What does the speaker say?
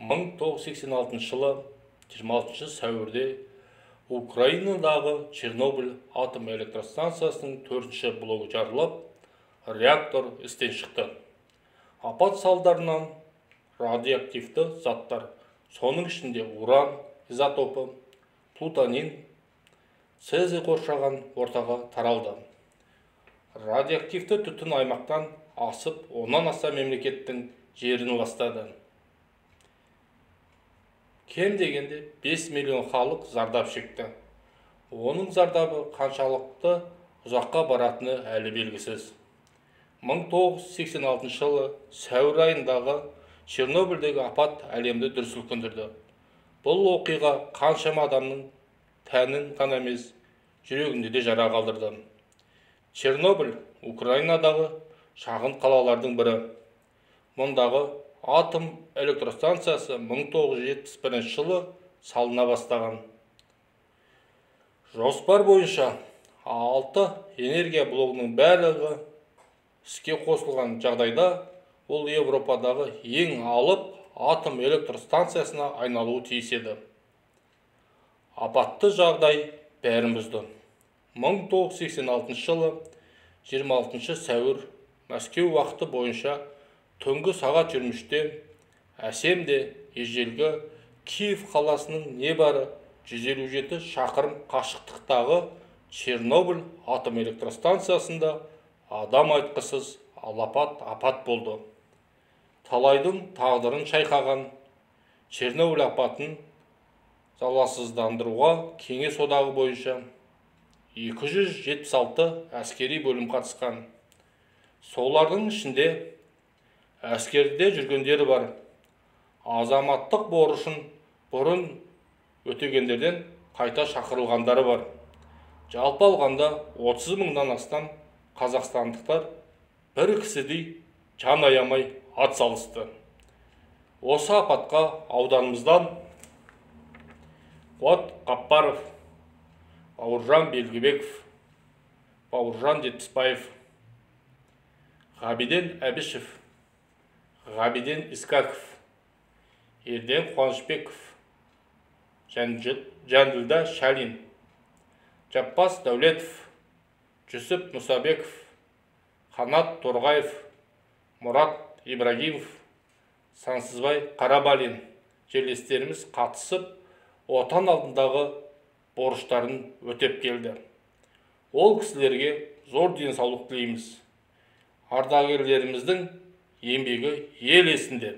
1986 жылы 26 сәуірде Украинадағы Чернобыль атом электростанциясының 4-ші блогы жарылып, реактор істен шықты. Апат салдарынан радиоактивті заттар, соның ішінде уран изотопы, плутонин, цезий қоршаған ортаға таралды. Радиоактивті түтін аймақтан асып, 10-нан аса мемлекеттің жерін ластады. Кем дегенде 5 миллион халық зардап шекті. Оның зардабы қаншалықты ұзаққа баратыны әлі белгісіз. 1986 жылы сәуір айындағы Чернобыльдегі апат әлемді дүр сілкіндірді. Бұл оқиға қаншама адамның тәнін ғана емес, жүрегінде де жара қалдырды. Чернобыль Украинадағы шағын қалалардың бірі. Мұндағы атом электростанциясы 1971 жылы салына бастаған. Жоспар бойынша 6 энергия блогының барлығы іске қосылған жағдайда ол Еуропадағы ең алып атом электростанциясына айналуы тиіс еді. Апатты жағдай бәрін бұзды. 1986 жылы 26 сәуір Мәскеу уақыты бойынша түнгі сағат 23-те әсем де ежелгі Киев қаласының небары 157 шақырым қашықтықтағы Чернобыль атом электростанциясында адам айтқысыз алапат апат болды. Талайдың тағдырын шайқаған Чернобыль апатын залалсыздандыруға Кеңес одағы бойынша 276 әскери бөлім қатысқан. Солардың ішінде әскерде жүргендері бар. Азаматтық борышын бұрын өтегендерден қайта шақырылғандары бар. Жалпы алғанда 30 мыңнан астам қазақстандықтар бір кісідей жан аямай ат салысты. Осы апатқа ауданымыздан Қуат Қаппаров, Бауыржан Белгібеков, Бауыржан Жетпісбаев, Ғабиден Әбішев, Ғабиден Искаков, Ерден Қуанышбеков, Жанділда Шалин, Жаппас Дәулетов, Жүсіп Мұсабеков, Қанат Торғаев, Мұрат Ибрагимов, Сансызбай Қарабалин жерлестеріміз қатысып, отан алдындағы борыштарын өтеп келді. Ол кісілерге зор денсаулық тілейміз. Ардагерлеріміздің еңбегі ел есінде.